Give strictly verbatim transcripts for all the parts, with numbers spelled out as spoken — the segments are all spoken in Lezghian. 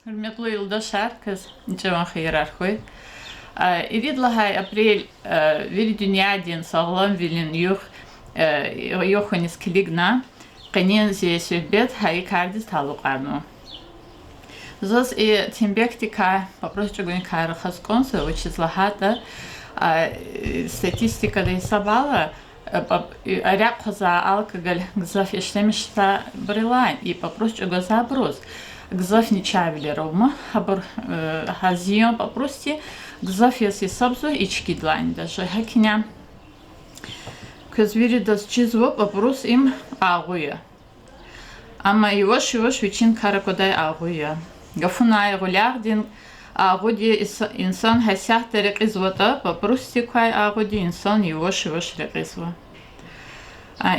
Гьуьрметлу юлдашар, квез чӀаван хийирар хьуй. Ирид лагьай апрель вири дуьньядин сагъламвилин югъ, югъ хьуниз килигна, къенин зи суьгьбет гьа и кардиз талукьарнава. Заз и тинбекдикай папӀрус чӀугуникай рахаз кӀанзава, вучиз лагьайтӀа статистикада гьисабайла, пап-, арякь хъвазвай, алкоголь гзаф ишлемишзавайбурулай и папӀрус чӀугвазвайбуруз гзаф начагъвилер ава, гьабур, гьа зиян папӀрусдин гзаф яз гьисабзава ичкидилайни даже. ГьакӀни квез виридаз чизва, папӀрус им агъу я. Амма яваш-яваш вичин кар аквадай агъу я. Гафунай гъуьлягъдин агъуди инса-, инсан гьасятда рекьизватӀа, папӀрусдик квай агъуди инсан яваш-яваш рекьизва.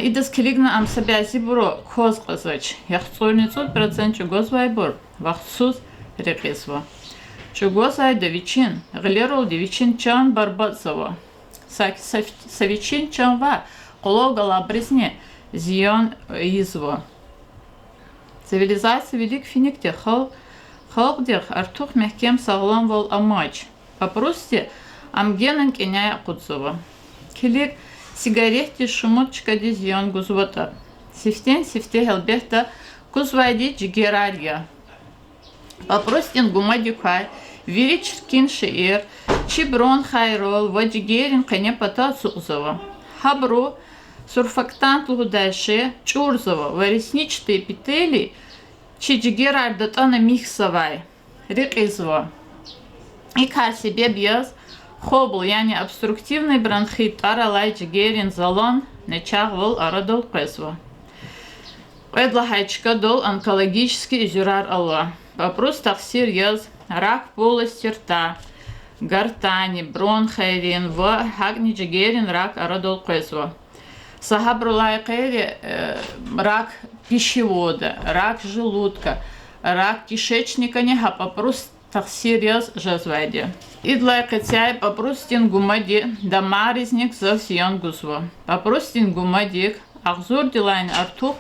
Идаз килигна, ам са бязибуру кваз кьазвач, яхцӀурни цӀуд процент чӀугвазвайбур вахтсуз рекьизва. ЧӀугвазвайда вичин, гъилералди вичин чан барбатӀзава. Са, са, са вичин чан ваъ, къвалав галайбурузни зиян ийизва. Цивилизация вилик финикди халкь-, халкьдихъ артух мягькем сагъламвал амач. ПапӀрусди ам генани кӀаняй акъудзава. Килиг, сигаретдиз, шумуд чкадиз зиян гузватӀа. Сифтени-сифте, гьелбетда, кузвайди жигерар я. ПапӀрусдин гумадик квай вири чиркин шейэр чи бронхайрал ва жигеррин къенепатал ацукьзава. Гьабуру сурфактант лугьудай шей чӀурзава ва ресничный эпителий, чи жигерар датӀана михьзавай, рекьизва. И кар себеб яз хобл, яни обструктивный бронхит тӀвар алай жигеррин залан начагъвал арадал къвезва. Кьвед лагьай чкадал онкологический уьзуьрар ала. ПапӀрус тахсир яз рак полости рта, гортани, бронхайрин ва гьакӀни жигеррин рак арадал къвезва. Са гьабурулай къейри, рак пищевода, рак желудка, рак кишечникани гьа папӀрус тахсир яз жезвайди. Идалай къецяй папӀрусдин гумади дамарризни гзаф зиян гузва. ПапӀрусдин гумадик агъзурдилайни артух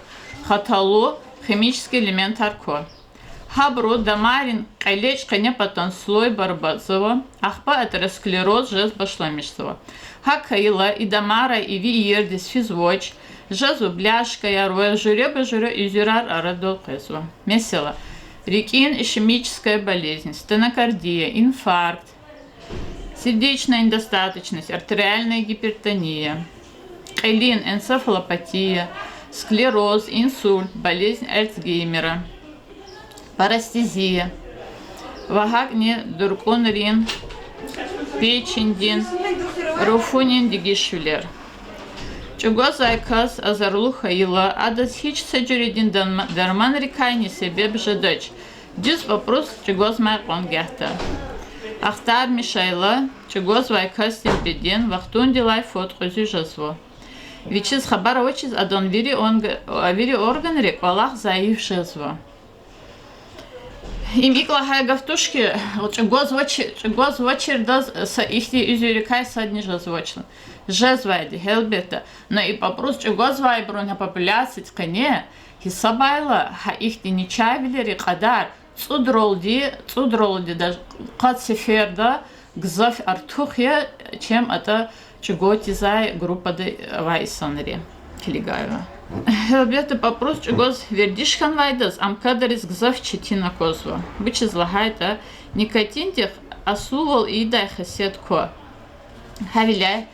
хаталу химический элементар ква. Гьабуру дамаррин кьелечӀ къенепатан слой барбатӀзава, ахпа атеросклероз жез башламишзава. ГьакӀ хьайила и дамарар иви иердиз физвач, жезва бляшкаяр ва жуьреба-жуьре уьзуьрар арадал къвезва. Месела, рикӀин ишемическая болезнь, стенокардия, инфаркт, сердечная недостаточность, артериальная гипертония, кьилин энцефалопатия, склероз, инсульт, болезнь Альцгеймера, парестезия ва гьакӀни дуркӀунрин, печендин, руфунин дегишвилер. ЧӀугвазвай кас азарлу хьайила, адаз гьич са жуьредин дарма-, дарманрикайни себеб жедач, дуьз папӀрус чӀугвазмай кьван гагьда. Ахтармишайла, чӀугвазвай касдин беден вахтундилай фад-кьуьзуь жезва. Вичиз хабар авачиз адан вири онг-, вири органри кӀвалах зайиф жезва. Им икӀ лагьай гаф туш хьи, чӀугвазвач-, чӀугвазвачирдаз са ихьтин уьзуьррикай садни жезвач. Жезвайди, гьелбетда. Но и папӀрус чӀугвазвайбурун гьа популяциядин къене гьисабайла, гьа ихьтин начагъвилерин кьадар цӀудралди, цӀудралди даже къад сеферда гзаф артух я, чем атӀа чӀугваз тийизвай группада авай инсанри, килигайла. Гьелбетда, папӀрус чӀугваз вердиш хьанвайдаз ам кадриз гзаф четин аквазва. Вучиз лагьайтӀа никотиндихъ аслувал ийидай хесет ква. Гьавиляй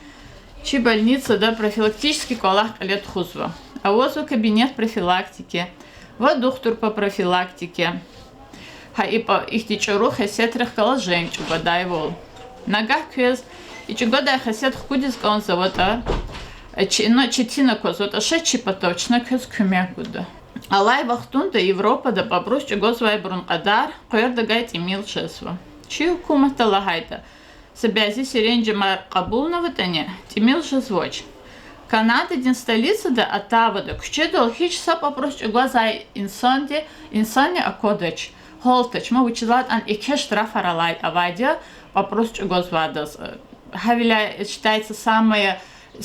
чи больницада профилактический кӀвалах кьиле тухузва. Авазва кабинет профилактики ва духтур по профилактике. Гьа и пӀа-, ихьтин чӀуру хесетрихъ галаз женг чӀугвадайвал. Нагагь квез и чӀугвадай хесет хкудиз кӀанзаватӀа, чи-, ну, четин аквазватӀа, ша чи патав чна квез куьмек гуда. Алай вахтунда Европада папӀрус чӀугвазвайбурун кьадар къвердавай тӀимил жезва. Чи гьукуматда лагьайтӀа, са бязи серенжемар кьабулнаватӀани, тӀимил жезвач. Канададин столицада, Оттавада, куьчедал гьич са папӀрус чӀугвазвай инсанди, инсанни аквадач, гьалтач, ма вучиз лагьайтӀа ана еке штрафар алай авайди я папӀрус чӀугвазвайдаз. Гьавиляй считается самая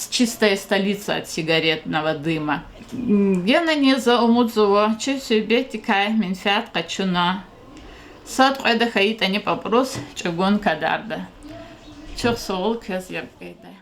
чистая столица от сигаретного дыма. Генани за умудзава чи суьгьбетдикай менфят къачуна. Сад кьведа хьайитӀани пӀапӀрус чӀугун кадарда. Чухсагъул квез яб кьейидай.